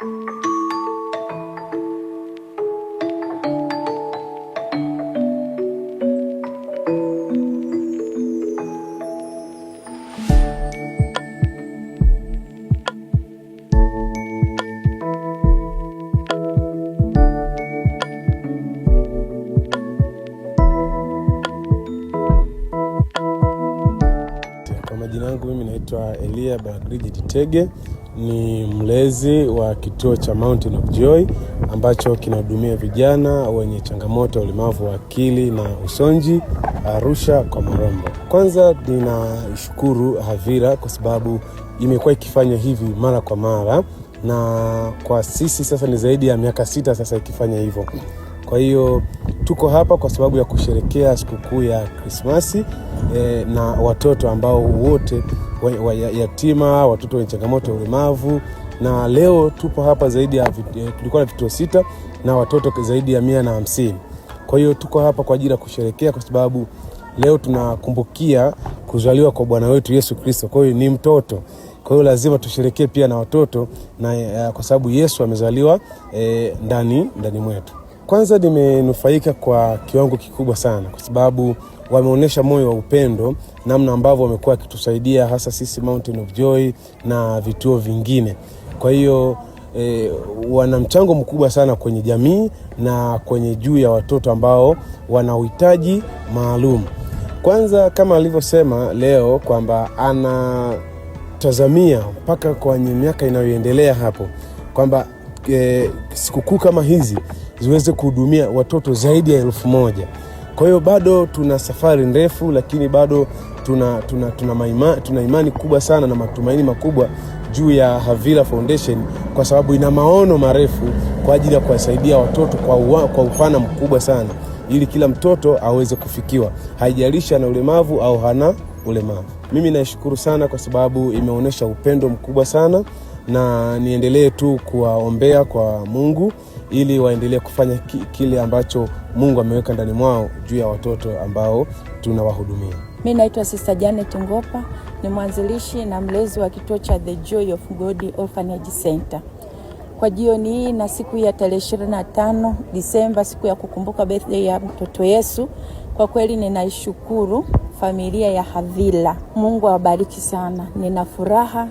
Kwa majina yangu mimi naitwa Elia Baragriji Tege, ni mlezi wa kituo cha Mountain of Joy ambacho kinahudumia vijana wenye changamoto ya ulemavu wa akili na usonji Arusha kwa Morombo. Kwanza ninashukuru Havila kwa sababu imekuwa ikifanya hivi mara kwa mara, na kwa sisi sasa ni zaidi ya miaka 6 sasa ikifanya hivyo. Kwa hiyo tuko hapa kwa sababu ya kusherekea sikukuu ya Krismasi na watoto ambao wote yatima, watoto wenye changamoto ya ulemavu. Na leo tupo hapa zaidi ya tulikuwa na vituo 6 na watoto zaidi ya 150. Kwa hiyo tuko hapa kwa ajili ya kusherekea kwa sababu leo tunakumbukia kuzaliwa kwa Bwana wetu Yesu Kristo. Kwa hiyo ni mtoto. Kwa hiyo lazima tusherekee pia na watoto na kwa sababu Yesu amezaliwa ndani mwetu. Kwanza nimenufaika kwa kiwango kikubwa sana kwa sababu wameonyesha moyo wa upendo, namna ambavyo wamekuwa wakitusaidia hasa sisi Mountain of Joy na vituo vingine. Kwa hiyo wana mchango mkubwa sana kwenye jamii na kwenye juu ya watoto ambao wana uhitaji maalum. Kwanza kama alivyosema leo kwamba anatazamia mpaka kwenye miaka inayoendelea hapo kwamba sikukuu kama hizi ziweze kuhudumia watoto zaidi ya 1000. Kwa hiyo bado tuna safari ndefu, lakini bado tuna imani kubwa sana na matumaini makubwa juu ya Havila Foundation kwa sababu ina maono marefu kwa ajili ya kuwasaidia watoto kwa upana mkubwa sana ili kila mtoto aweze kufikiwa, haijalishi ana ulemavu au hana ulemavu. Mimi naishukuru sana kwa sababu imeonyesha upendo mkubwa sana, na niendelee tu kuwaombea kwa Mungu ili waendelee kufanya kile ambacho Mungu ameweka ndani mwao juu ya watoto ambao tunawahudumia. Mimi naitwa Sister Janet Ngopa, ni mwanzilishi na mlezi wa kituo cha The Joy of God Orphanage Center. Kwa jioni hii na siku ya tarehe 25 Disemba, siku ya kukumbuka birthday ya mtoto Yesu, kwa kweli ninaishukuru familia ya Havila. Mungu awabariki sana. Nina furaha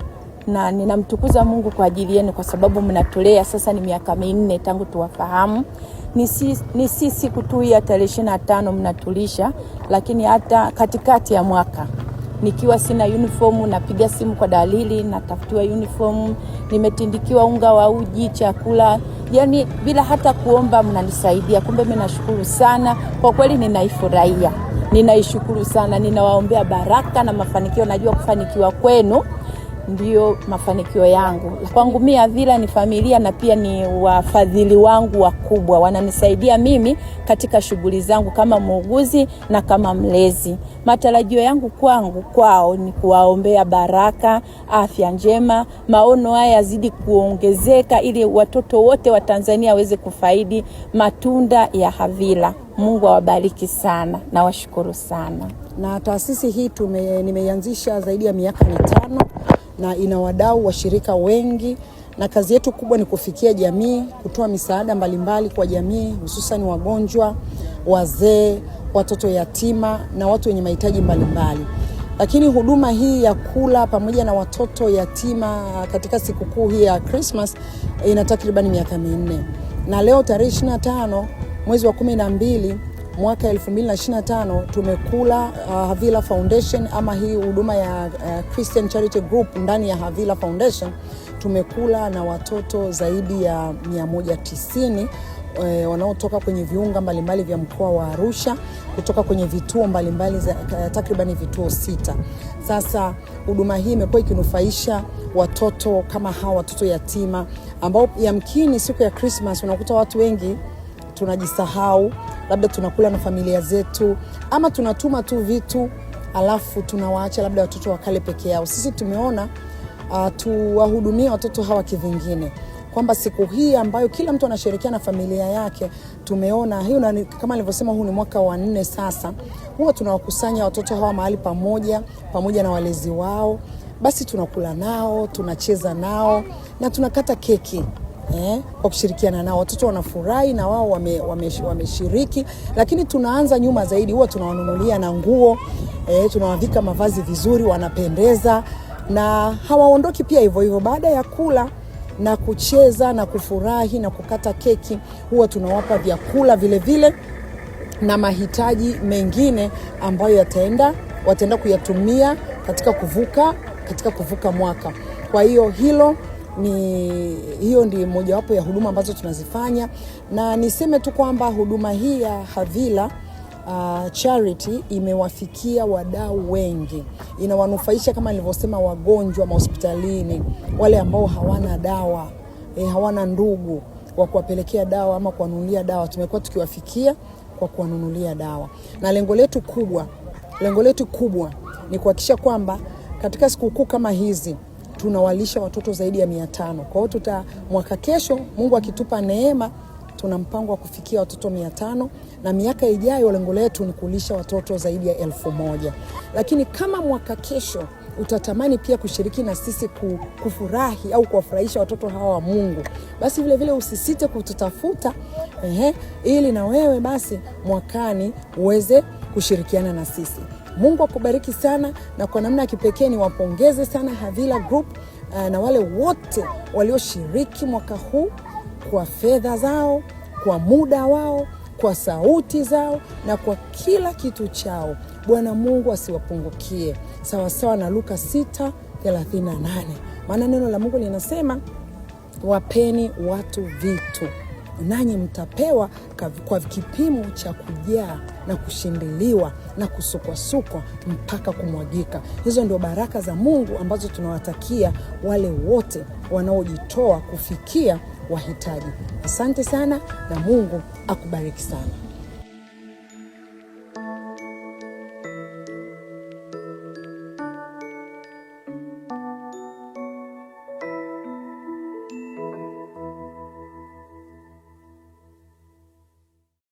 na ninamtukuza Mungu kwa ajili yenu kwa sababu mnatulea sasa ni miaka 4 tangu tuwafahamu. Ni si siku tu ya tarehe 25 mnatulisha, lakini hata katikati ya mwaka nikiwa sina uniform napiga simu kwa dalili, natafutiwa uniform, nimetindikiwa unga wa uji, chakula, yani bila hata kuomba mnanisaidia. Kumbe mimi nashukuru sana kwa kweli, ninaifurahia, ninaishukuru sana, ninawaombea baraka na mafanikio. Najua kufanikiwa kwenu ndio mafanikio yangu. Kwangu mimi Havila ni familia na pia ni wafadhili wangu wakubwa, wananisaidia mimi katika shughuli zangu kama muuguzi na kama mlezi. Matarajio yangu kwao ni kuwaombea baraka, afya njema, maono haya yazidi kuongezeka ili watoto wote wa Tanzania waweze kufaidi matunda ya Havila. Mungu awabariki sana na washukuru sana. Na taasisi hii nimeianzisha zaidi ya miaka 5 na ina wadau washirika wengi, na kazi yetu kubwa ni kufikia jamii, kutoa misaada mbalimbali kwa jamii, hususan wagonjwa, wazee, watoto yatima na watu wenye mahitaji mbalimbali. Lakini huduma hii ya kula pamoja na watoto yatima katika sikukuu hii ya Christmas ina takriban miaka 4. Na leo tarehe 25 mwezi wa 12 mwaka 2025 tumekula Havila Foundation, ama hii huduma ya Christian Charity Group ndani ya Havila Foundation, tumekula na watoto zaidi ya 190 wanaotoka kwenye viunga mbalimbali vya mkoa wa Arusha, kutoka kwenye vituo mbalimbali takriban vituo 6. Sasa huduma hii imekuwa ikinufaisha watoto kama hawa, watoto yatima ambao yamkini siku ya Christmas unakuta watu wengi tunajisahau, labda tunakula na familia zetu ama tunatuma tu vitu alafu tunawaacha labda watoto wakale peke yao. Sisi tumeona tuwahudumie watoto hawa kivingine, kwamba siku hii ambayo kila mtu anasherehekea na familia yake, tumeona hiyo, na kama nilivyosema huu ni mwaka wa 4 sasa, huwa tunawakusanya watoto hawa mahali pamoja, pamoja na walezi wao, basi tunakula nao, tunacheza nao na tunakata keki. Kwa kushirikiana nao watoto wanafurahi na wao wameshiriki, lakini tunaanza nyuma zaidi, huwa tunawanunulia na nguo, tunawavika mavazi vizuri, wanapendeza na hawaondoki pia hivyo hivyo. Baada ya kula na kucheza na kufurahi na kukata keki, huwa tunawapa vyakula vile vile na mahitaji mengine ambayo wataenda kuyatumia katika kuvuka mwaka. Kwa hiyo hiyo ndi mojawapo ya huduma ambazo tunazifanya, na niseme tu kwamba huduma hii ya Havila Charity imewafikia wadau wengi, inawanufaisha kama nilivyosema, wagonjwa mahospitalini, wale ambao hawana dawa, hawana ndugu wa kuwapelekea dawa ama kuwanunulia dawa, tumekuwa tukiwafikia kwa kuwanunulia dawa, na lengo letu kubwa ni kuhakikisha kwamba katika sikukuu kama hizi tunawalisha watoto zaidi ya 500. Kwa hiyo mwaka kesho, Mungu akitupa neema, tuna mpango wa kufikia watoto 500 na miaka ijayo lengo letu ni kulisha watoto zaidi ya 1000. Lakini kama mwaka kesho utatamani pia kushiriki na sisi kufurahi au kuwafurahisha watoto hawa wa Mungu, basi vile vile usisite kututafuta, ili na wewe basi mwakani uweze kushirikiana na sisi. Mungu akubariki sana, na kwa namna ya kipekee niwapongeze sana Havila Group na wale wote walioshiriki mwaka huu kwa fedha zao, kwa muda wao, kwa sauti zao na kwa kila kitu chao. Bwana Mungu asiwapungukie, sawasawa na Luka 6:38, maana neno la Mungu linasema wapeni watu vitu nanyi mtapewa kwa kipimo cha kujaa na kushindiliwa na kusukwasukwa mpaka kumwagika. Hizo ndio baraka za Mungu ambazo tunawatakia wale wote wanaojitoa kufikia wahitaji. Asante sana na Mungu akubariki sana.